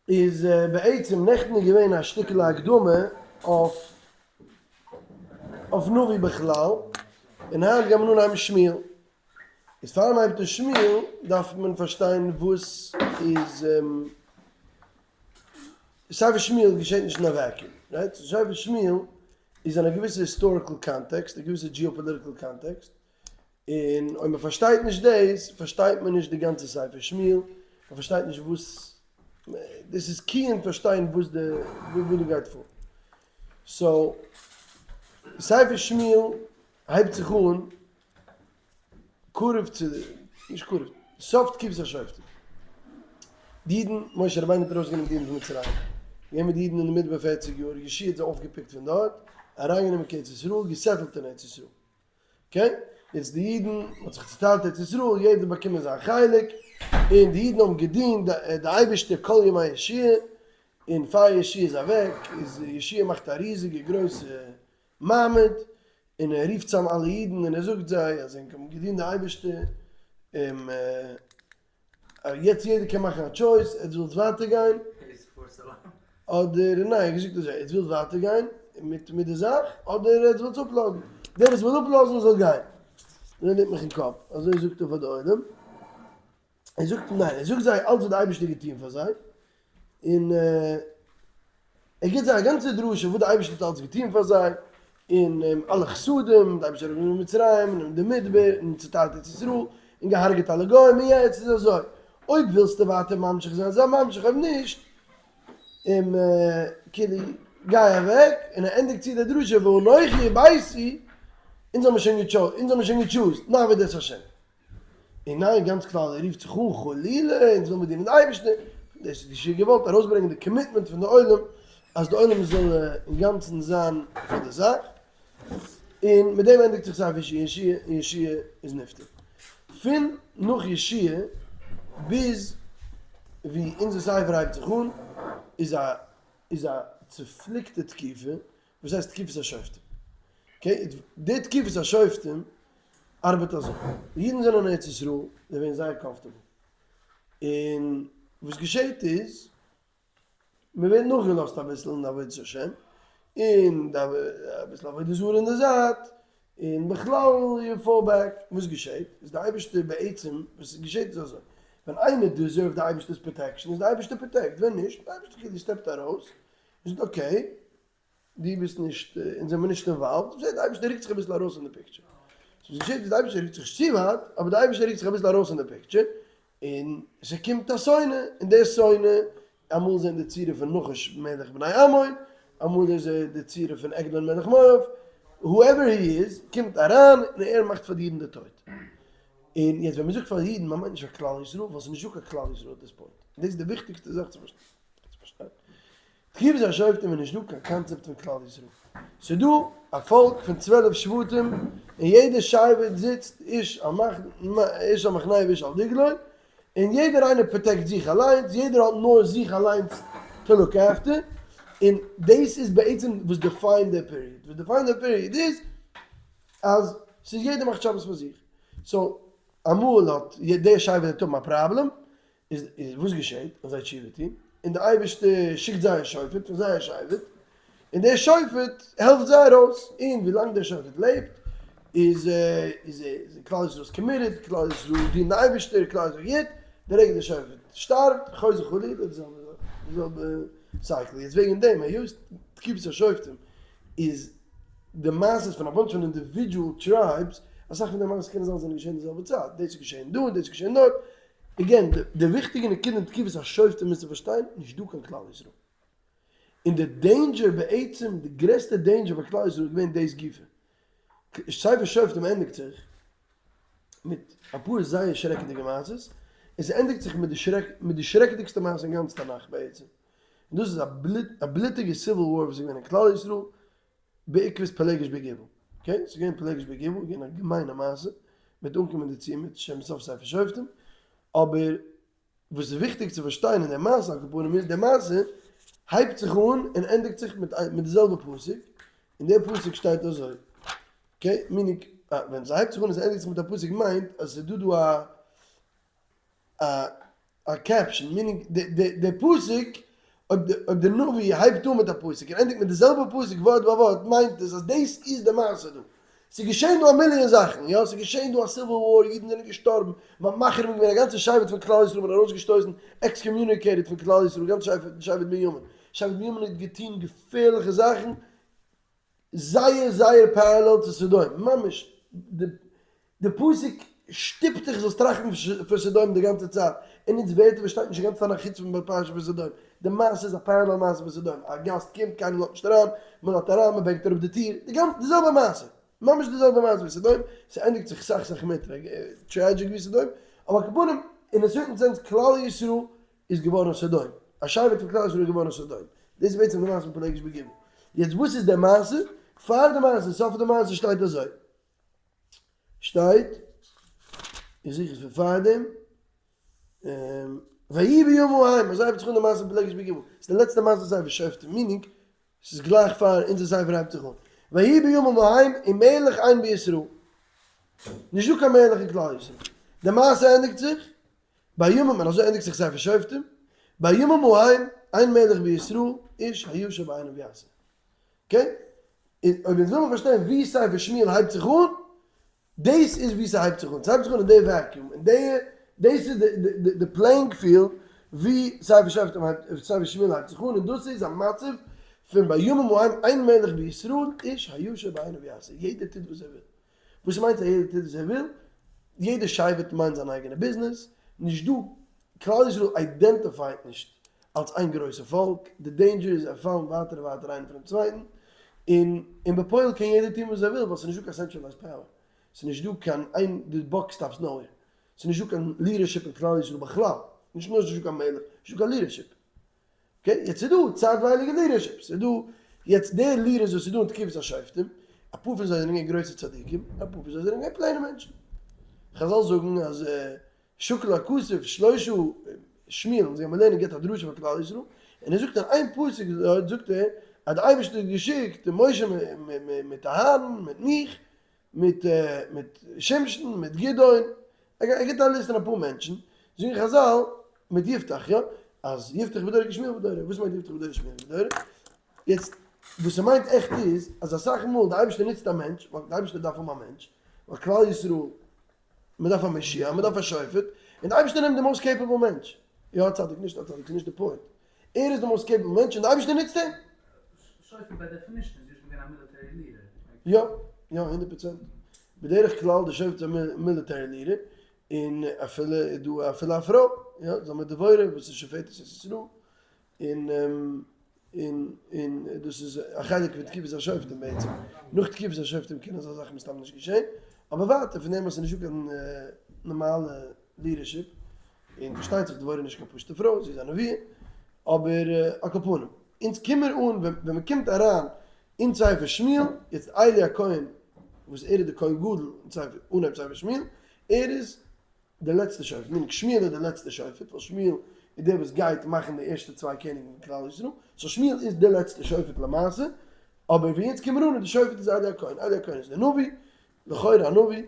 איז בעצם נעכטן איז געווען א שטיקל הקדמה אויף אויף נביא בכלל, און היינט גייט מען אנהייבן שמואל. איז פאר מען הייבט אן שמואל דארף מען פארשטיין וואס איז ספר שמואל געשעט נישט אין א vacuum, right? ספר שמואל איז אין א געוויסע historical context, א געוויסע geopolitical context, און אויב מען פארשטייט נישט דאס, פארשטייט מען נישט די גאנצע ספר שמואל, מען פארשטייט נישט וואס, דאס איז key אין פארשטיין וואס די, וואס דא גייט פאר. so, ספר שמואל הייבט זיך אן קרוב צו, נישט קרוב, סוף תקופת השופטים. די אידן, משה רבינו האט ארויסגענומען די אידן פון מצרים, געווען מיט די אידן אין די מדבר פערציג יאר, יהושע האט זיי אויפגעפיקט פון דארט, אריינגענומען קיין ארץ ישראל, געסעטלט אין ארץ ישראל. okay, יעצט די אידן, מען האט זיך צוטיילט ארץ ישראל, יעדער האט באקומען זיין חלק, און די אידן האבן געדינט די אייבערשטער כל ימי יהושע, און פאר יהושע איז אוועק, איז יהושע מאכט א ריזיגע גרויסע מעמד, און ער רופט צאם אלע אידן און ער זאגט זיי אז ענק האבן געדינט די אייבערשטער, און יעצט יעדער קען מאכן א choice, עטס ווילטס ווייטער גיין, אדער ניין, ער האט געזאגט אזוי, עטס ווילט ווייטער גיין מיט מיט די זאך, אדער עטס ווילטס אפלאזן, דער וואס וויל אפלאזן זאל גיין. אזוי ליגט מיך אין קאפ, אזוי זאגט ער פאר די עולם. ער זאגט ניין, ער זאגט זיי אלץ וואס די אייבערשטער האט געטון פאר זיי, און ער גיבט זיי א גאנצע דרשה וואס די אייבערשטער האט אלץ געטון פאר זיי, און אלע חסדים, די אייבערשטער האט אראפגענומען מצרים און די מדבר און צוטיילט ארץ ישראל און געהארגעט אלע גוים, און יעצט איז אזוי, אויב ווילסטו ווייטער ממשיך זיין זיי ממשיך, אויב נישט, און כאילו גיי אוועק, און ער ענדיגט צו די דרשה ואנכי וביתי, אונז האבן שוין גע choose ט, נעבוד את השם. און ניין גאנץ כלל ער רופט זיך אן חלילה אונז וויל מיר דינען די אייבערשטער, דאס איז נישט געוואלט ארויסברענגען די commitment פון די עולם אז די עולם זאל אינגאנצן זיין פאר די זאך, און מיט דעם ענדיגט זיך ספר יהושע און יהושע איז נפטר. פון נאך יהושע ביז ווי אונזער ספר הייבט זיך אן איז א איז א צופליקטע תקופה וואס הייסט תקופת השופטים. okay, די תקופת השופטים ארבעט אזוי, די אידן זענען אין ארץ ישראל, זיי ווערן זייער comfortable, און וואס געשעט איז, מען ווערט נאכגעלאזט אביסל אין עבודת השם, און אביסל עבודה זרה אין די זייט, און בכלל you fall back, וואס געשעט איז די אייבערשטער בעצם, וואס געשעט איז אזוי, ווען איינער deserve ט די אייבערשטער'ס protection איז די אייבערשטער protect, ווען נישט, די אייבערשטער כאילו step ט ארויס, און זאגט okay, דו ביסט נישט, אונז זעמיר נישט involved, זעט די אייבערשטער רוקט זיך אביסל ארויס פון די picture. so וואס געשעט איז די אייבערשטער רוקט זיך נישט צו ווייט, אבער די אייבערשטער רוקט זיך אביסל ארויס פון די picture, און ס'קומט א שונא, און דער שונא, אמאל איז ער אין די צורה פון נחש מלך בני עמון, אמאל איז ער די צורה פון עגלון מלך מואב, whoever he is, קומט אריין און ער מאכט פאר די אידן די טויט. און יעצט ווען מ'זאגט פאר אידן, מ'מיינט נישט פאר כלל ישראל, ווייל ס'איז נישטא קיין כלל ישראל at this point. דאס איז די וויכטיגסטע זאך צו פארשטיין. תקופת השופטים איז נישט דא קיין קאנצעפט פון כלל ישראל. ס'איז דא א פאלק פון 12 שבטים און יעדע שבט זיצט איש איש על מחנהו ואיש על דגלו, און יעדער איינער protect זיך אליינס, יעדער האט נאר זיך אליינס to look after, און דאס איז בעצם וואס define די period. וואס define די period איז אז ס'איז יעדער מאכט שבת פאר זיך. so אמאל האט דער שבט האט האבן א פראבלעם, איז וואס געשעט אז זיי תשובה טון, און דער אייבערשטער שיקט זיי א שופט פון זייער שבט, און דער שופט העלפט זיי ארויס, און ווי לאנג דער שופט לעבט איז איז כלל ישראל איז committed, כלל ישראל דינט די אייבערשטער, כלל ישראל גוט, די רגע דער שופט שטארבט, חוזר חלילה, די זעלבע די זעלבע cycle, יעצט וועגן דעם היות תקופת השופטים איז די מעשות פון א bunch פון individual tribes, אסאך פון די מעשות קענען זיין זענען געשען די זעלבע צייט, דאס איז געשען דא און דאס איז געשען דארט, again, די וויכטיגע נקודה אין תקופת השופטים איז צו פארשטיין, נישט דא קיין כלל ישראל. און די danger בעצם, די גרעסטע danger פאר כלל ישראל איז געווען דאס גופא. ספר שופטים ענדיגט זיך מיט אפאר זייער שרעקעדיגע מעשות, און ס'ענדיגט זיך מיט די שרעק, מיט די שרעקעדיגסטע מעשה אין גאנץ תנך בעצם. און דאס איז א בלוטיגע civil war וואס איז געווען אין כלל ישראל, בעקבות פילגש בגבעה. okay, ס'איז געווען פילגש בגבעה, געווען א געמיינע מעשה, מ'וועט אנקומען דערצו מיט שם סוף ספר שופטים, אבער וואס איז וויכטיג צו פארשטיין אין דער מעשה על כל פנים איז, די מעשה הייבט זיך אן און ענדיגט זיך מיט מיט די זעלבע פסוק, און דער פסוק שטייט אזוי, okay, meaning, ווען ס'הייבט זיך אן און ס'ענדיגט זיך מיט א פסוק מיינט אז ס'איז דא דא א א א caption, meaning די די פסוק. אויב די נביא הייבט אן מיט א פסוק און ענדיגט מיט די זעלבע פסוק ווארט ביי ווארט מיינט עס אז דאס איז די מעשה דא. ס'איז געשען דא א מיליאן זאכן, יא ס'איז געשען דא א civil war, אידן זענען געשטארבן, מ'האט מחרים געווען א גאנצע שבט פון כלל ישראל, מ'האט ארויסגעשטויסן, excommunicated פון כלל ישראל, גאנץ שבט בנימין. שבט בנימין האט געטון געפערליכע זאכן, זייער זייער parallel צו סדום, ממש די פסוק שטופט דיך זאלסט טראכטן פון סדום די גאנצע צייט, און אונז ווערטער פארשטייט נישט די גאנצע תנך חוץ פון פרשה פון סדום, די מעשה איז א parallel מעשה פון סדום, א גאסט קומט קיינער לאזט נישט אריין, מען לאזט אריין מען ברענגט אראפ די טיר, די גאנצע די זעלבע מעשה, ממש די זעלבע מעשה ווי סדום, ס'ענדיגט זיך סאך סאך מער tragic ווי סדום, אבער על כל פנים אין א certain sense כלל ישראל איז געווארן סדום, א שבט פון כלל ישראל איז געווארן סדום, דאס איז בעצם די מעשה פון פילגש בגבעה, יעצט וואס איז די מעשה? פאר די מעשה, סוף די מעשה שטייט אזוי, שטייט, איך זוך עס פון פארדעם, ויהי בימים ההם, אזוי הייבט זיך אן די מעשה פון פילגש בגבעה, ס'איז די לעצטע מעשה ספר שופטים, meaning ס'איז גלייך פאר אונזער ספר הייבט זיך אן, ויהי בימים ההם ומלך אין בישראל, נישט דא קיין מלך אין כלל ישראל, די מעשה ענדיגט זיך בימים און אזוי ענדיגט זיך ספר שופטים, בימים ההם אין מלך בישראל איש הישר בעיניו יעשה. okay? און אויב אונז וויל מיר פארשטיין ווי ספר שמואל הייבט זיך אן, דאס איז ווי ס'הייבט זיך אן, ס'הייבט זיך אן אין די vacuum, אין די, דאס איז די playing field ווי ספר שופטים הייבט, ספר שמואל הייבט זיך אן, און דאס איז א מצב פון בימים ההם אין מלך בישראל איש הישר בעיניו יעשה, יעדער טוט וואס ער וויל. וואס מיינט אז יעדער טוט וואס ער וויל? יעדער שבט מיינט זיין אייגענע ביזנעס, נישט דא, כלל ישראל identify ט נישט אלס איין גרויסע פאלק, די danger איז זיי פאלן ווייטער און ווייטער איינער פונעם צווייטן, און און בפועל קען יעדער טון וואס ער וויל ווייל ס'איז נישט דא קיין centralized power, ס'איז נישט דא קיין איין, די buck stops nowhere, ס'איז נישט דא קיין leadership אין כלל ישראל בכלל, נישט נאר ס'איז נישט דא קיין מלך, נישט דא קיין leadership. okay, יעצט איז דא צייטווייליגע leadership, ס'איז דא יעצט די leaders וואס איז דא אין תקופת השופטים, אפאר פון זיי זענען געווען גרויסע צדיקים, אפאר פון זיי זענען געווען plain ע מענטשן. חזל זאגן אז שקל הכסף שלושה שמואל, אונז גיימיר לערנען גיבט א דרשה פאר כלל ישראל, און ער זאגט אין איין פסוק דארט זאגט ער אז די אייבערשטער האט געשיקט משה מיט אהרן מיט מיך מיט מיט שמשון מיט גדעון, ער גיבט א ליסט פון אפאר מענטשן, זאגן חזל מיט יפתח יא, אז יפתח בדורו כשמואל בדורו, וואס מיינט יפתח בדורו כשמואל בדורו? יעצט וואס ס'מיינט עכט איז אז אסאך מאל די אייבערשטער נוצט א מענטש, ווייל די אייבערשטער דארף האבן א מענטש, ווייל כלל ישראל מען דארף א מושיע, מען דארף א שופט, און די אייבערשטער נעמט די most capable מענטש, יא א צדיק נישט א צדיק ס'איז נישט די point, ער איז די most capable מענטש און די אייבערשטער נוצט אים. שופט by definition איז נישט געווען א military leader. יא, יא, הונדערט פראצענט. בדרך כלל די שופט איז א military leader, און אפילו איז דא אפילו א פרוי, יא, זאל מען דבורה וואס איז שופטת את ישראל, און און און דאס איז א חלק פון תקופת השופטים בעצם, נאך תקופת השופטים קען אזא זאך מסתם נישט געשען, אבער ווייטער פון דעם אז ס'איז נישטא קיין נארמאלע leadership, און פארשטייט זיך דבורה איז נישט קיין פשוטע פרוי, זי איז א נביאה, אבער על כל פנים, אונז קומער אן ווען ווען מ'קומט אריין אין ספר שמואל, יעצט עלי הכהן וואס ער איז די כהן גדול אין ספר אנהייב ספר שמואל, ער איז דער לעצטער שופט, meaning שמואל איז דער לעצטער שופט, ווייל שמואל איז דער וואס גייט מאכן די ערשטע צוויי קעניגן אין כלל ישראל, so שמואל איז דער לעצטער שופט למעשה, אבער ווי אונז קומען אן איז די שופט איז עלי הכהן, עלי הכהן איז דער נביא, לכאורה א נביא,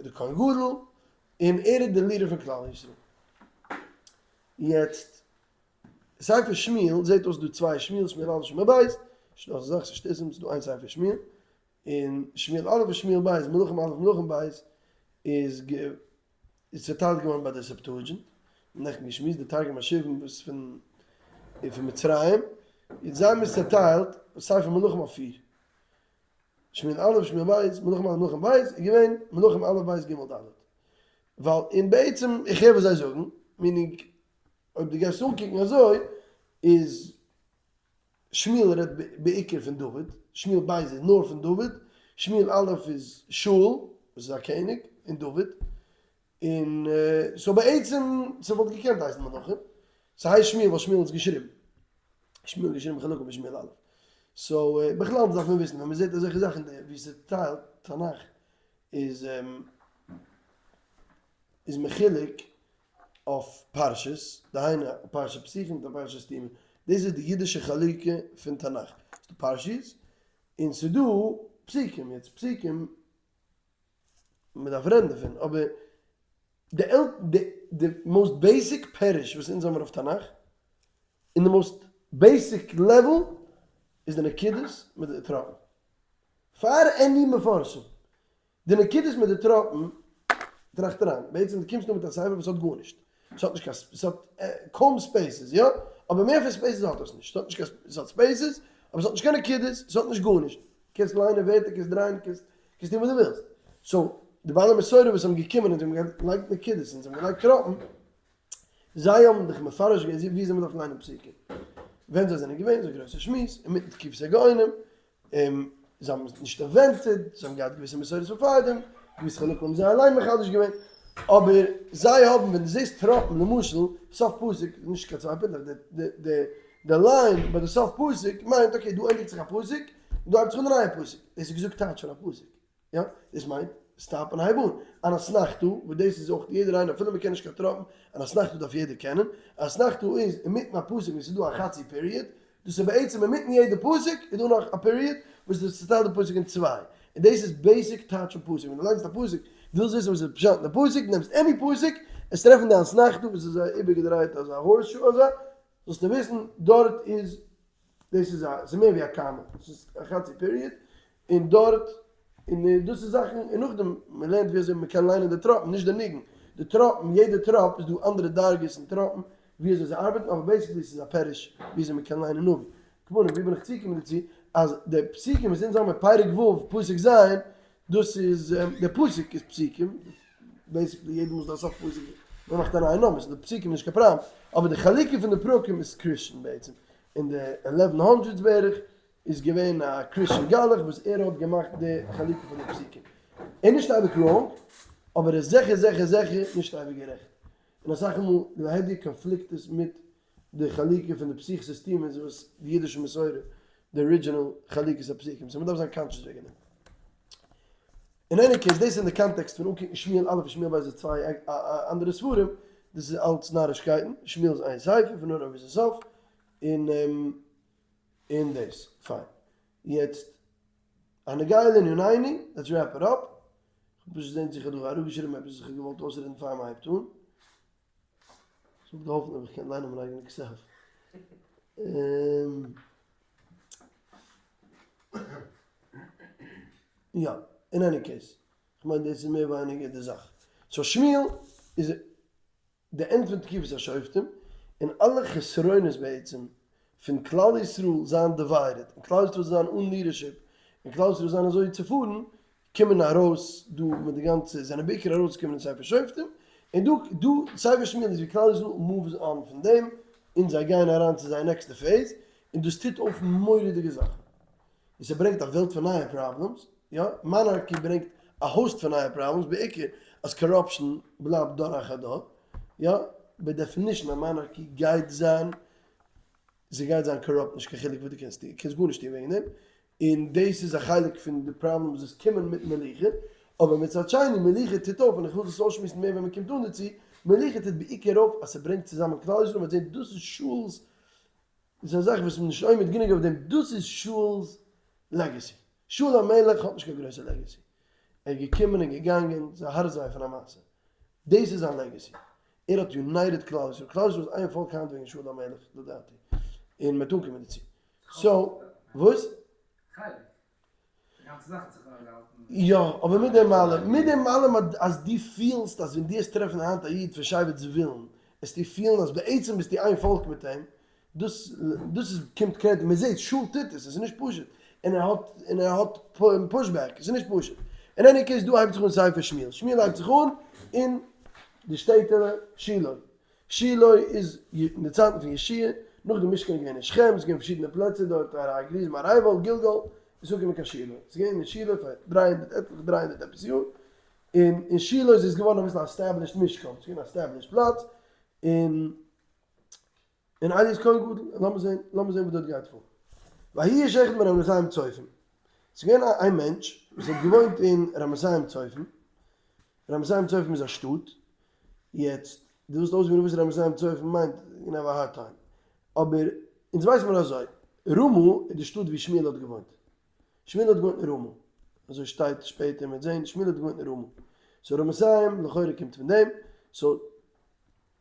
דער כהן גדול, און ער איז דער leader פון כלל ישראל. יעצט, ספר שמואל זעט אויס דא צוויי שמואל, שמואל א' שמואל ב', נישט דא אזא זאך, ס'איז שטותים, ס'איז דא איין ספר שמואל, און שמואל א' און שמואל ב', מלכים א' מלכים ב', איז איז צעטיילט געווארן ביי די Septuagint, נעכטן געשמועסט די תרגום השבעים וואס פון איז פון מצרים, יעצט זיי האבן עס צעטיילט ספר מלכים אויף פיר, שמואל א' שמואל ב', מלכים א' מלכים ב', איז געווען מלכים א' ב' ג' ד', ווייל און בעצם איך הער וואס זיי זאגן, meaning אויב דו גייסט אנקוקן אזוי איז שמואל רעדט בעיקר פון דוד, שמואל ב' איז נאר פון דוד, שמואל א' איז שאול וואס איז א קעניג און דוד, און so בעצם ס'וואלט געקענט הייסן מלכים, ס'הייסט שמואל ווייל שמואל האט עס געשריבן, שמואל האט געשריבן חלקים פון שמואל א', so בכלל דארף מען וויסן ווען מ'זעט אזעלכע זאכן ווי ס'טיילט תנך איז איז מחולק אויף פרשות, דהיינו א פרשה פתוחה מיט א פרשה סתומה, דאס איז די אידישע חלוקה פון תנך, ס'דא פרשיות און ס'דא פסוקים, יעצט פסוקים, מ'דארף רעדן דערפון, אבער די די most basic פירוש וואס אונז האמיר אויף תנך. אין די most basic level איז די נקודות מיט די טראפן. פאר any מפרשים. די נקודות מיט די טראפן, טראכט אריין, בעצם דו קומסט אן מיט א ספר וואס האט גארנישט, ס'האט נישט קיין, ס'האט קוים spaces, יא? אבער מער פון spaces האט עס נישט, ס'האט נישט קיין, ס'האט spaces, אבער ס'האט נישט קיין נקודות, ס'האט נישט גארנישט, קענסט ליינען ווערטער, קענסט דרייען, קענסט קענסט טון וואס דו ווילסט. so, די בעלי מסורה וואס האבן געקומען און זיי האבן געלייגט נקודות און זיי האבן געלייגט טראפן, זיי האבן דיך מפרש געווען ווי אזוי מ'דארף ליינען פסוקים. ווען זיי זענען געווען, ס'איז א גרויסע שמועס, אינמיטן תקופת הגאונים, און זיי האבן עס נישט invented, זיי האבן געהאט געוויסע מסורות פון פארדעם, געוויסע חלקים האבן זיי אליין מחדש געווען, אבער זיי האבן, ווען דו זעסט טראפן, למשל, סוף פסוק, נישט קיין צוויי פינטלעך, די line ביי די סוף פסוק מיינט okay דא ענדיגט זיך א פסוק, און דא הייבט זיך אן א נייע פסוק, דאס איז געזאגט טייטש פון א פסוק. יא, דאס מיינט stop און הייב אן. אן אתנחתא, וואס דאס איז אויך יעדער איינער אפילו מען קען נישט קיין טראפן, אן אתנחתא דארף יעדער קענען. אן אתנחתא איז אינמיטן א פסוק וואו ס'איז דא א חצי period, דאס איז בעצם אינמיטן יעדע פסוק איז דא נאך א period וואס דאס צוטיילט די פסוק אין צוויי. און דאס איז basic טייטש פון פסוק. ווען דו ליינסט א פסוק, ווילסט וויסן וואס איז פשט אין די פסוק, נעמסט any פסוק, עס טרעפן די אתנחתא וואס איז איבערגעדרייט אזא horseshoe אזא, זאלסטו וויסן דארט איז דאס איז א, ס'איז מער ווי א comma, ס'איז א חצי period, און דארט, און דאס איז זאכן, און נאכדעם מען לערנט ווי אזוי מען קען ליינען די טראפן, נישט די ניגון, די טראפן, יעדע טראפ איז דא אנדערע דרגות אין טראפן, ווי אזוי זיי ארבעטן, אבער basically ס'איז א פירוש ווי אזוי מען קען ליינען נביא. כמובן, ווי בין איך צוגעקומען דערצו, אז די פסוקים וואס אונז האבן אין פרק ו' פסוק ז', דאס איז, די פסוק איז פסוקים, basically יעדע מאל ס'איז דא א סוף פסוק, מען מאכט א נייע נאמען, ס'איז די פסוקים נישט קיין פראבלעם, אבער די חלוקה פון די פרקים איז Christian בעצם, אין די eleven hundreds בערך איז געווען א Christian גלח וואס ער האט געמאכט די חלוקה פון די פסוקים. ער איז נישט אייביג wrong, אבער ער איז זיכער זיכער זיכער נישט אייביג גערעכט. און אסאך מאל להדיא conflict עס מיט די חלוקה פון די פתיחות וסתימות וואס די אידישע מסורה, די original חלוקת הפסוקים, so מ'דארף זיין conscious וועגן דעם. אין any case, דאס איז אין די context פון אנקוקן שמואל א' און שמואל ב' איז צוויי אנדערע ספרים, דאס איז אלץ נארישקייטן, שמואל איז איין ספר פון אנהויב ביזן סוף, און און דאס, פיין. יעצט, הנוגע לענינינו, let's wrap it up, כ'האב פשוט געזען צו כ'האב דא אראפגעשריבן עפעס וואס כ'האב געוואלט אויסרעדן פאר מ'הייבט אן. ס'וואלט געהאלפן אויב איך קען ליינען מיין אייגענע כתב. יא, אין any case, כ'מיין דאס איז מער ווייניגער די זאך. so שמואל איז די end פון תקופת השופטים, און אלע חסרונות בעצם פון כלל ישראל זיין divided, און כלל ישראל זיין אן leadership, און כלל ישראל זיין אזוי צופארן, קומען ארויס דא מיט די גאנצע, זענען בעיקר ארויסגעקומען אין ספר שופטים, און דא דא ספר שמואל איז ווי כלל ישראל moves on פון דעם, און זיי גייען אריין צו זייער נעקסטע phase, און דאס טוט אויף מורא'דיגע זאכן, און ס'ברענגט א וועלט פון נייע problems, יא, monarchy ברענגט א host פון נייע problems, בעיקר אז corruption בלייבט דור אחר דור, יא, by definition א monarchy גייט זיין, זי גייט זיין corrupt נישט קיין חילוק וואס דו קענסט טון, קענסט גארנישט טון וועגן דעם, און דאס איז א חלק פון די problems וואס קומען מיט מלוכה, אבער מצד שני מלוכה טוט אויף, און איך וויל דאס אויסשמועסן מער ווען מען קומט אן דערצו, מלוכה טוט בעיקר אויף אז ס'ברענגט צוזאמען כלל ישראל, מ'וועט זען דאס איז שאול'ס, דאס איז א זאך וואס מ'איז נישט עומד גענוג אויף דעם, דאס איז שאול'ס legacy, שאול המלך האט נישט קיין גרויסע legacy, ער איז געקומען און געגאנגען, ס'איז א הארץ וויי פון א מעשה, דאס איז זיין legacy, ער האט united כלל ישראל, כלל ישראל איז איין פאלק היינט וועגן שאול המלך לדעתי, און מ'וועט אנקומען דערצו. so, וואס? חלק. די גאנצע זאך האט זיך נאר געהאלטן. יא, אבער מיט דעם אלעם, מיט דעם אלעם אז דו פילסט אז ווען דו וועסט טרעפן היינט א איד פון שבט זבולון, וועסטו פילן אז בעצם ביסטו איין פאלק מיט אים, דאס דאס איז קומט credit, מען זעט שאול טוט עס, עס איז נישט פשוט, און ער האט און ער האט pushback, עס איז נישט פשוט. אין any case דא הייבט זיך אן ספר שמואל, שמואל הייבט זיך אן אין די שטעטעלע שילה, שילה איז אין די צייטן פון יהושע, נאך די משכן איז געווען אין שכם, עס איז געווען פארשידענע פלעצער דארט, הר הגריזים הר עיבל, גלגל, איז אנגעקומען קיין שילה, עס איז געווען אין שילה פאר 300 עטליכע 300 עפעס יאר, און אין שילה איז עס געווארן אביסל א established משכן, עס איז געווען א established פלאץ, און און עלי איז כהן גדול, לאמיר זען, לאמיר זען וואס דארט גייט פאר. ויהי איש אחד מרמתים צופים, עס איז געווען איין מענטש וואס האט געוואוינט אין רמתים צופים, רמתים צופים איז א שטאט, יעצט דו ווילסט אויסגעבן וואס רמתים צופים מיינט, you have a hard time, אבער אונז ווייסן מיר אזוי, רמה איז די שטאט ווי שמואל האט געוואוינט, שמואל האט געוואוינט אין רמה, אזוי שטייט שפעטער מ'וועט זען, שמואל האט געוואוינט אין רמה, so רמתים לכאורה קומט פון דעם, so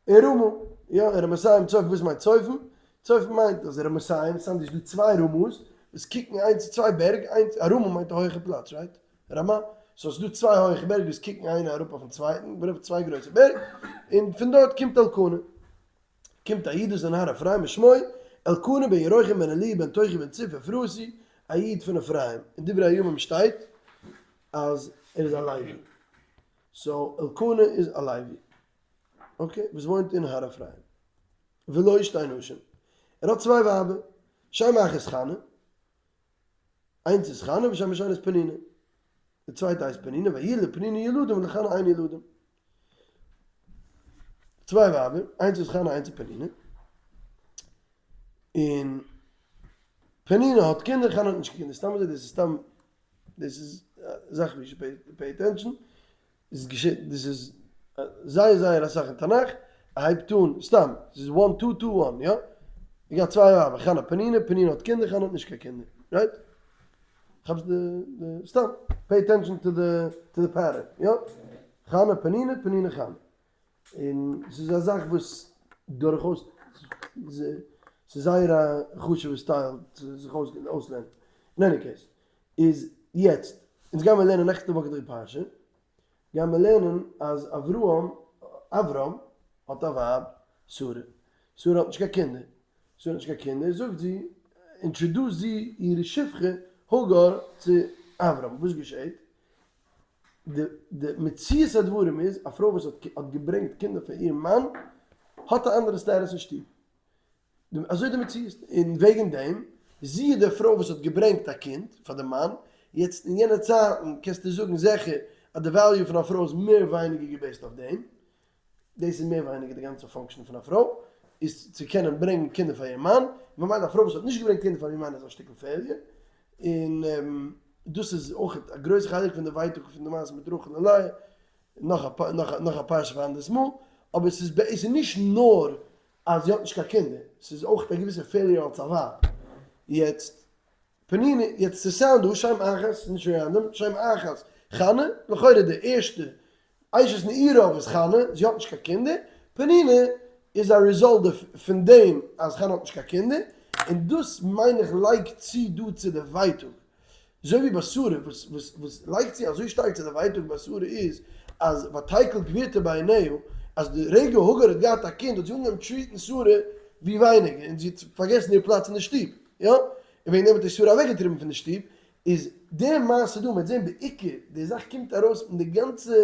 אין רמה, יא, אין רמתים צופים, וואס מיינט צופים? צופים מיינט אז רמתים, ס'איז אנדערש דא צוויי רמות וואס קוקן איינס צוויי בערג, איינס, א רמה מיינט א הויכע פלאץ, right? רמה, so ס'איז דא צוויי הויכע בערג וואס קוקן איינע אראפ אויפן צווייטן, בערך צוויי גרויסע בערג, און פון דארט קומט אלקנה. קומט א איד דאס אין הר אפרים ושמו אלקנה בן ירוחם בן אליהו בן תוכי בן צוף אפרתי, א איד פון אפרים, אין דברי הימים שטייט אז ער איז א לוי, so אלקנה איז א לוי, okay, וואס וואוינט אין הר אפרים, ולו שתי נשים, ער האט צוויי ווייבער, שם אחת חנה, איינס איז חנה ושם השנית פנינה, די צווייטע הייסט פנינה, ויהי לפנינה ילדים ולחנה אין ילדים. צוויי ווייבער, איינס איז חנה איינס איז פנינה, און פנינה האט קינדער חנה האט נישט קיין קינדער, סתם אזוי דאס איז סתם דאס איז א זאך ווי should pay attention, איז געשעט דאס איז זייער זייער אסאך אין תנך, ער הייבט אן סתם, ס'איז one two two one יא? ער געהאט צוויי ווייבער חנה פנינה, פנינה האט קינדער חנה האט נישט קיין קינדער, right? כאפסט די די סתם pay attention to the to the pattern יא? חנה פנינה פנינה חנה, און ס'איז א זאך וואס דורכאויס ס'איז זייער א חשוב'ע style צו זיך אויסלערנען, אין any case איז יעצט, אונז גיימער לערנען נעקסטע וואך די פרשה, גיימער לערנען אז אברהם, אברהם האט א ווייב שרה, שרה האט נישט קיין קינדער, שרה האט נישט קיין קינדער, זאגט זי, introduce זי איר שפחה הגר צו אברהם, וואס געשעט? די די מציאות הדברים איז, א פרוי וואס האט האט געברענגט קינדער פאר איר מאן, האט א אנדערע status אין שטוב, אזוי די מציאות, און וועגן דעם, זי איז די פרוי וואס האט געברענגט א קינד פאר די מאן, יעצט אין יענע צייטן קענסטו זאגן זיכער אז די value פון א פרוי איז מער ווייניגער גע based אויף דעם, דאס איז מער ווייניגער די גאנצע function פון א פרוי, איז צו קענען ברענגן קינדער פאר איר מאן, ממילא א פרוי וואס האט נישט געברענגט קינדער פאר איר מאן איז א שטיקל failure, און דאס איז אויך א גרויסע חלק פון די ווייטאג פון די מעשה מיט רחל און לאה, נאך א פרשה פאר אנדערס מאל, אבער ס'איז בעצם נישט נאר אז זי האט נישט קיין קינדער, ס'איז אויך א געוויסע failure אלס א ווייב. יעצט פנינה, יעצט ס' sound דא שם אחת, ס'איז נישט random, שם אחת חנה, לכאורה די ערשטע אשת נעוריו איז חנה, זי האט נישט קיין קינדער, פנינה איז א result פון דעם אז חנה האט נישט קיין קינדער, און דאס מיין איך לייגט צו דא צו די ווייטאג. אזוי ווי ביי שרה, וואס וואס וואס לייגט צו אזוי שטארק צו די ווייטאג ביי שרה איז, אז ותקל גבירתה בעיניה, אז די רגע הגר האט געהאט א קינד האט זי אנגעהויבן treat ן שרה ווי ווייניגער, און זי האט פארגעסן איר פלאץ אין די שטוב, יא? און וועגן דעם האט איר שרה אוועקגעטריבן פון די שטוב, איז די מעשה דא, מ'וועט זען בעיקר די זאך קומט ארויס אין די גאנצע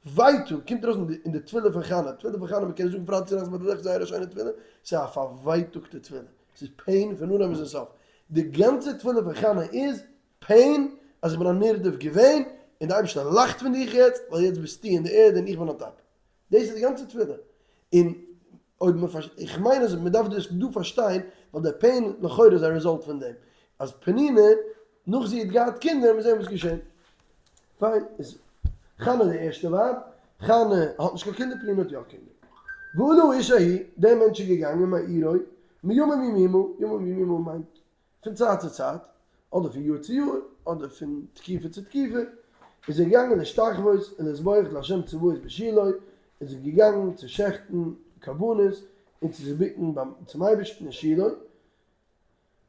ווייטאג קומט ארויס אין די תפילה פון חנה, תפילה פון חנה מ'קען זאגן פרייטאג צונאכטס ביי די לעכט זייער א שיינע תפילה, ס'איז א פארווייטאגטע תפילה, ס'איז pain פון אנהייב ביזן סוף, די גאנצע תפילה פון חנה איז pain אז איך בין א נרדף געווען און די אייבערשטער לאכט פון דיך יעצט ווייל יעצט ביסטו אין די ערד און איך בין on top, דאס איז די גאנצע תפילה, און אויב מען פארשטייט, איך מיין אז מען דארף דאס דא פארשטיין, ווייל דער pain לכאורה איז א result פון דעם, אז פנינה נאך זי האט געהאט קינדער, מיר זעען וואס געשען. פיין, איז חנה די ערשטע ווייב, חנה האט נישט קיין קינדער, פנינה האט יא קינדער. ועלה האיש ההוא, דער מענטש איז געגאנגען מעירו, מימים ימימה, ימים ימימה מיינט פון צייט צו צייט, אדער פון יאר צו יאר, אדער פון תקופה צו תקופה, איז ער געגאנגען להשתחוות ולזבוח לה' צבאות בשילה, איז ער געגאנגען צו שעכטן קרבנות און צו זיך בוקן ביים צום אייבערשטן אין שילה,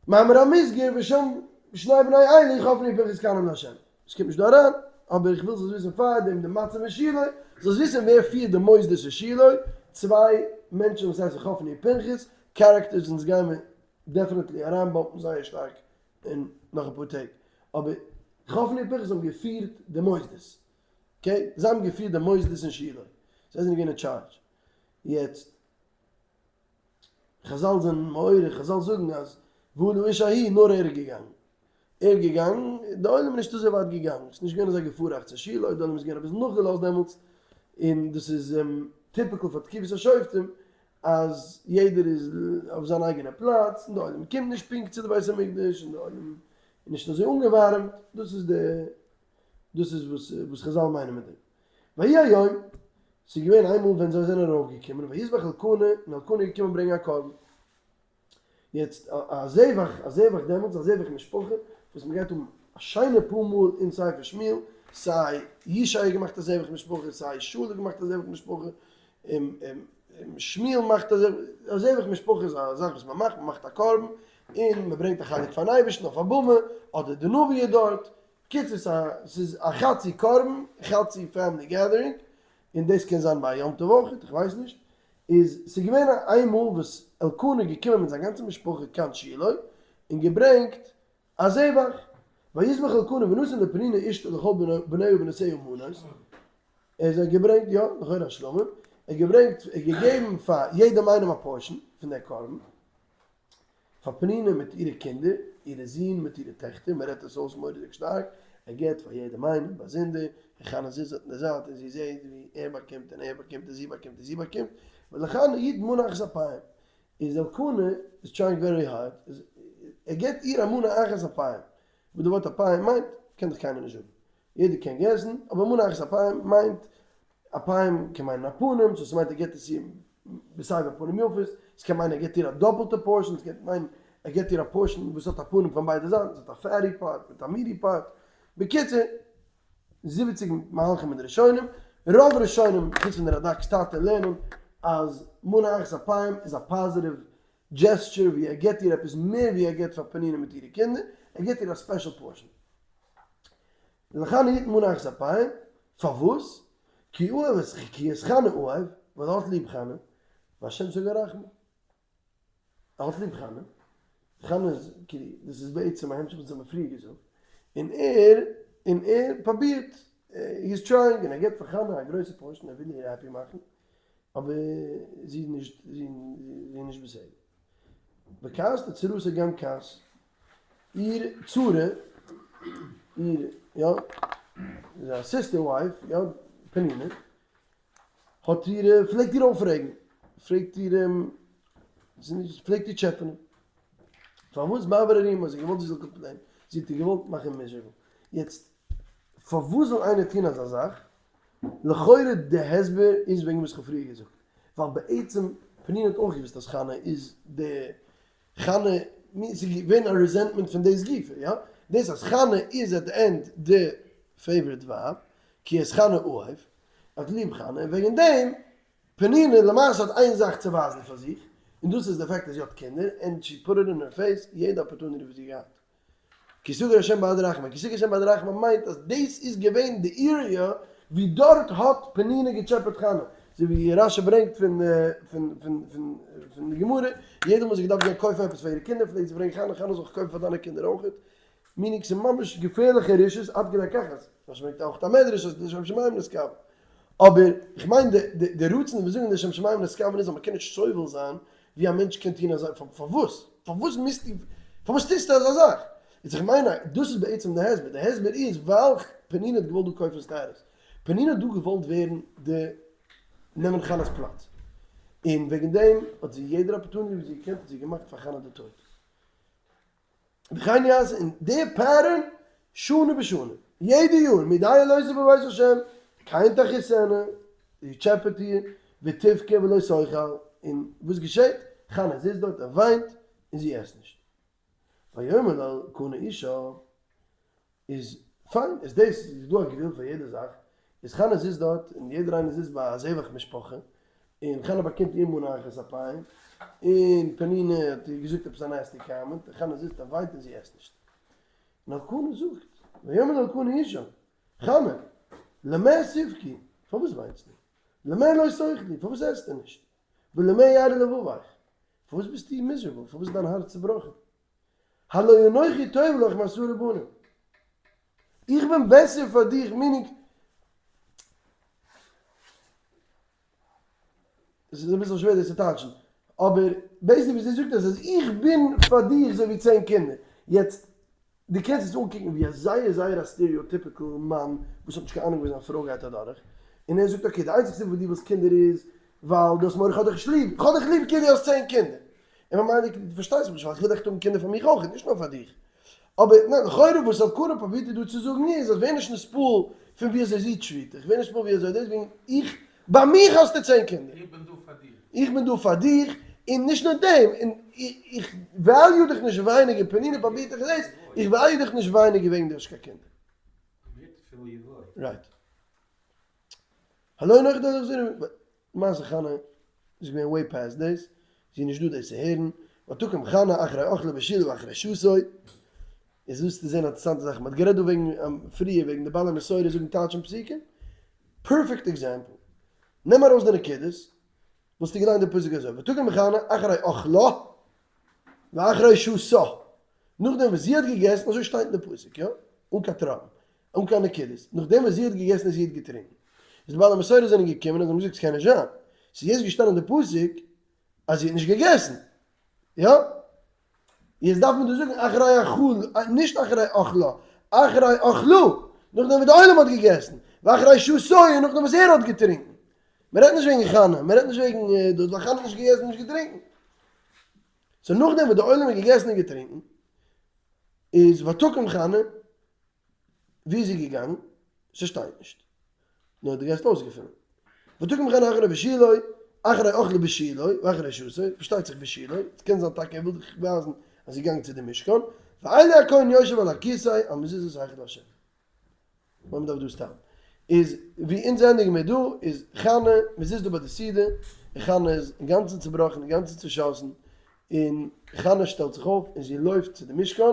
מאמר המוסגר ושם שני בני עלי חפני ופנחס כהנים לה'. עס קומט נישט דא אריין, אבער איך וויל זאלסט וויסן פאר דעם די מצב אין שילה, זאלסט וויסן ווער פירט די מוסדות אין שילה, צוויי מענטשן וואס הייסן חפני ופנחס, characters אונז גיימער definitely אריינ bump ן זייער שטארק אין נאך אפאר טעג, אבער חפני ופנחס האבן געפירט די מוסדות, okay? זיי האבן געפירט די מוסדות אין שילה, זיי זענען געווען אין טשארדזש, יעצט חזל זענען מעורר, חזל זאגן אז ועלה האיש ההוא נאר ער איז געגאנגען, ער איז געגאנגען, די עולם איז נישט אזוי ווייט געגאנגען, ס'איז נישט געווען אזא געפאראכטס אין שילה, די עולם איז געווען אביסל נאכגעלאזט דעמאלטס, און דאס איז typical פאר תקופת השופטים, אז יעדער איז אויף זיין אייגענע פלאץ, און די עולם קומט נישט פונקט צו די בית המקדש, און די עולם איז נישט אזוי אנגעווארעמט, דאס איז די, דאס איז וואס וואס חזל מיינען מיט דעם. ויהי היום, ס'איז געווען איינמאל ווען זיי זענען ארויפגעקומען, ויזבח אלקנה, און אלקנה איז געקומען ברענגען א קרבן. יעצט, א זבח, א זבח דעמאלטס, א זבח משפחה, וואס מען גייט האבן א שיינע פאר מאל אין ספר שמואל, סיי ישי האט געמאכט א זבח משפחה, סיי שאול האט געמאכט א זבח משפחה, און. שמואל מאכט א זבח משפחה איז א זאך וואס מען מאכט, מען מאכט א קרבן און מען ברענגט א חלק פארן אייבערשטן אויף א במה, אדער די נביא איז דארט, בקיצור ס'איז א חצי קרבן חצי family gathering, און דאס קען זיין ביי א יום טוב אויך, איך ווייס נישט, איז ס'איז געווען איינמאל וואס אלקנה איז געקומען מיט זיין גאנצע משפחה קיין שילה און געברענגט א זבח, ויזבח אלקנה ונתן לפנינה אשתו ולכל בניה ובנותיה מנות, ער האט געברענגט, יא, לכאורה א שלמים, ער האט געברענגט, ער האט געגעבן פאר יעדעם איינעם א portion פון דער קרבן, פאר פנינה מיט אירע קינדער, אירע זין מיט אירע טעכטער, מען רעדט עס אויס מורא'דיג שטארק, ער געבט פאר יעדעם איינעם באזונדער, און חנה זיצט דארט אין די זייט און זי זעט ווי ער באקומט און ער באקומט און זי באקומט און זי באקומט, ולחנה יתן מנה אחת אפיים, איז אלקנה איז trying very hard, ער געבט איר א מנה אחת אפיים, וואס די ווארט אפיים מיינט קען דאך קיינער נישט זאגן, יעדער קען guess ן, אבער מנה אחת אפיים מיינט, אפיים קען מיינען א פנים, so ס'מיינט ער געבט עס איר בסבר פנים יפות, ס'קען מיינען ער געבט איר א דאפלטע portion, ס'קען מיינען ער געבט איר א portion וואס האט א פנים פון ביידע זייטן, ס'האט א fatty part מיט א meaty part, בקיצור, 70 מהלכים אין די ראשונים, רוב ראשונים חוץ פון די רד"ק'ס טאטע לערנען אז מנה אחת אפיים איז א positive gesture ווי ער געבט איר עפעס מער ווי ער געבט פאר פנינה מיט אירע קינדער, ער געבט איר א special portion. ולחנה יתן מנה אחת אפיים, פארוואס? כי אוהב את כי את חנה אוהב, ווייל ער האט ליב חנה, והשם סגר רחמה. ער האט ליב חנה, חנה איז כאילו, דאס איז בעצם א המשך וואס האט מען פריער געזאגט, און ער, און ער פרובירט, he is trying, און ער געבט פאר חנה א גרויסע portion, ער וויל איר happy מאכן, אבער זי איז נישט, זי איז נישט בסדר. וכעסתה צרתה גם כעס, איר צרה, איר, יא, א sister wife, יא, פנינה, האט איר, פלעגט איר אויפרעגן, פלעגט איר, פלעגט איר טשעפענען. פארוואס בעבור הרימה האט זי געוואלט זי זאל complain ען? זי האט איר געוואלט מאכן miserable. יעצט, פארוואס זאל איינער טון אזא זאך? לכאורה די הסבר איז וועגן וואס איך האב פריער געזאגט. ווייל בעצם פנינה האט אויך געוואוסט אז חנה איז די חנה, ס'איז געווען א resentment פון דאס גופא, יא? דאס אז חנה איז at the end די favorite ווייב, כי את חנה אוהב, האט ליב חנה, און וועגן דעם, פנינה למעשה האט איין זאך צו ווייזן פאר זיך, און דאס איז די fact אז זי האט קינדער, and she put it in her face יעדע opportunity וואס זי האט געהאט. כי סגר השם בעד רחמה, כי סגר השם בעד רחמה מיינט אז דאס איז געווען די area ווי דארט האט פנינה געטשעפעט חנה, אזוי ווי רשי ברענגט פון פון פון פון פון די גמרא, יעדע מאל זי האט געדארפט גיין קויפן עפעס פאר אירע קינדער פלעגט זי ברענגען חנה, חנה זאל זיך קויפן פאר דיינע קינדער אויכעט, meaning ס'איז ממש געפערליכע רשעות עד כדי כך אז רשי ברענגט אויך א מדרש אז לשם שמים נתכוון. אבער איך מיין די די רצון וואס זאגן לשם שמים נתכוון איז אז מ'קען נישט סובל זיין ווי א מענטש קען טון אזא פארוואס? פארוואס מוזטו פארוואס טוסטו אזא זאך? איז איך מיין אז דאס איז בעצם די הסבר, די הסבר איז ווייל פנינה האט געוואלט דא קויפן status, פנינה האט דא געוואלט ווערן די נעמען חנה'ס פלאץ, און וועגן דעם האט זי יעדער opportunity וואס זי געקענט האט זי געמאכט פאר חנה די טויט. וכן יעשה און די pattern שנה בשנה, יעדע יאר, מדי עלותו בבית השם, כן תכעיסנה, זי טשעפעט איר, ותבכה ולא תאכל, און וואס געשעט? חנה זיצט דארט און וויינט, און זי עסט נישט. ויאמר אל אלקנה אישה, איז פיין, איז דאס, איז דא א גבול פאר יעדע זאך, איז חנה זיצט דארט, און יעדער איינער זיצט ביי א זבח משפחה, און חנה באקומט איר מנה אחת אפיים, און פנינה האט איר געזאגט עפעס א nasty comment, און חנה זיצט און וויינט און זי עסט נישט. און אלקנה זאגט, ויאמר אלקנה אישה, חנה, למה תבכי, פארוואס וויינסטו? למה לא תאכלי, פארוואס עסטו נישט? ולמה ירע לבבך, פארוואס ביסטו miserable, פארוואס איז דיין הארץ צובראכן? הלא אנכי טוב לך מעשרה בנים. איך בין בעסער פאר דיך meaning עס איז אביסל שווער דאס צו טייטשן, אבער basically וואס זי זאגט איז אז איך בין פאר דיך אזוי ווי 10 קינדער. יעצט, דו קענסט עס אנקוקן ווי א זייער זייער א stereotypical מאן וואס האט נישט קיין אהנונג וואס זיין פרוי גייט אדורך, און ער זאגט okay, די איינציגסטע סיבה וואס דו ווילסט קינדער איז ווייל דו האסט מורא איך האב דיך נישט ליב, איך האב דיך ליב כאילו דו האסט 10 קינדער. און ממילא דו פארשטייסט מיך נישט ווייל איך וויל עכט האבן קינדער פאר מיך אויך, נישט נאר פאר דיך. אבער ניין, לכאורה וואס אלקנה פרובירט דיר דא צו זאגן איז אז ווער נישט נתפעל פון ווי אזוי זי treat דיך, ווער נישט נתפעל ווי אזוי דאס, וועגן איך, ביי מיך האסטו 10 קינדער. איך בין דא פאר דיר. איך בין דא פאר דיך, און נישט נאר דעם, און איך value דיך נישט ווייניגער, פנינה פרובירט דיך דאס, איך value דיך נישט ווייניגער וועגן דו האסט קיין קינדער. right. הלא אנכי טוב לך מעשרה בנים. למעשה חנה. איז געווען way past דאס, זי איז נישט דא דאס צו הערן, ותקום חנה אחרי אכלה בשילה ואחרי שתה, איז ווילסטו זען א אינטערעסאנטע זאך, מען האט גערעדט דא וועגן פריער וועגן די בעלי מסורה זאגן טייטשן פסוקים, perfect example, נעם ארויס די נקודות, וואלסטו געליינט די פסוק אזוי, ותקום חנה אחרי אכלה ואחרי שתה, נאכדעם וואס זי האט געגעסן, אזוי שטייט אין די פסוק, יא? אן קיין טראפן, אן קיין נקודות, נאכדעם וואס זי האט געגעסן און זי האט געטרינקן, איז די בעלי מסורה זענען געקומען און זיי האבן געזאגט ס'קען נישט זיין, ס'איז יעצט געשטאנען אין די פסוק אז זי האט נישט געגעסן, יא? יעצט דארף מען דא זאגן אחרי אכל, נישט אחרי אכלה, אחרי אכלו, נאכדעם וואס די עולם האט געגעסן, ואחרי שתו, און נאכדעם וואס ער האט געטרינקן. מען רעדט נישט וועגן חנה, מען רעדט נישט וועגן דאס, ווייל חנה האט נישט געגעסן און נישט געטרינקן. so נאכדעם וואס די עולם האט געגעסן און געטרינקן, איז ותקום חנה, ווי איז זי געגאנגען? ס'שטייט נישט. נאר דו גייסט אויסגעפינען. ותקום חנה אחרי בשילה, אחרי אכלה בשילה, ואחרי שתה, פארשטייט זיך בשילה, ס'קען זיין טאקע ער וויל דיך ווייזן אז זי איז געגאנגען צו די משכן, ועלי הכהן יושב על הכסא על מזוזות היכל השם. וואס מ'דארף דא סתם איז ווי אונז ענדיגן מיר דא איז חנה, מ'זיצט דא ביי די סעודה און חנה איז אינגאנצן צובראכן אינגאנצן צושאסן און חנה שטעלט זיך אויף און זי לויפט צו די משכן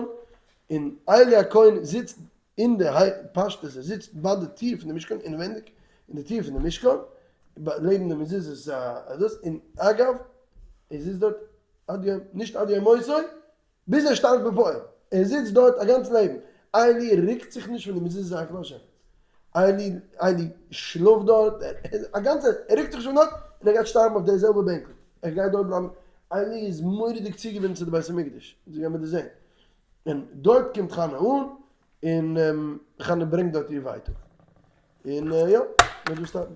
און עלי הכהן זיצט אין די פשטות ער זיצט ביי די טיר פון די משכן אינעווענדיג אין די טיר פון די משכן לעבן די מזוזות דאס און אגב ער זיצט דארט עד יום נישט עד יום מותו ביז ער שטארבט בפועל, ער זיצט דארט א גאנץ לעבן, עלי רוקט זיך נישט פון די מזוזה היכל השם, עלי עלי שלאפט דארט, א גאנצע ער רוקט זיך נישט פון דארט, און ער גייט שטארבן אויף די זעלבע בענקל, ער גייט דארט בלייבן, עלי איז מורא'דיג צוגעבינדן צו די בית המקדש, אזוי גייען מיר דאס זען, און דארט קומט חנה אן, און חנה ברענגט דארט איר ווייטאג, און יא, מ'וועט דא stop ן.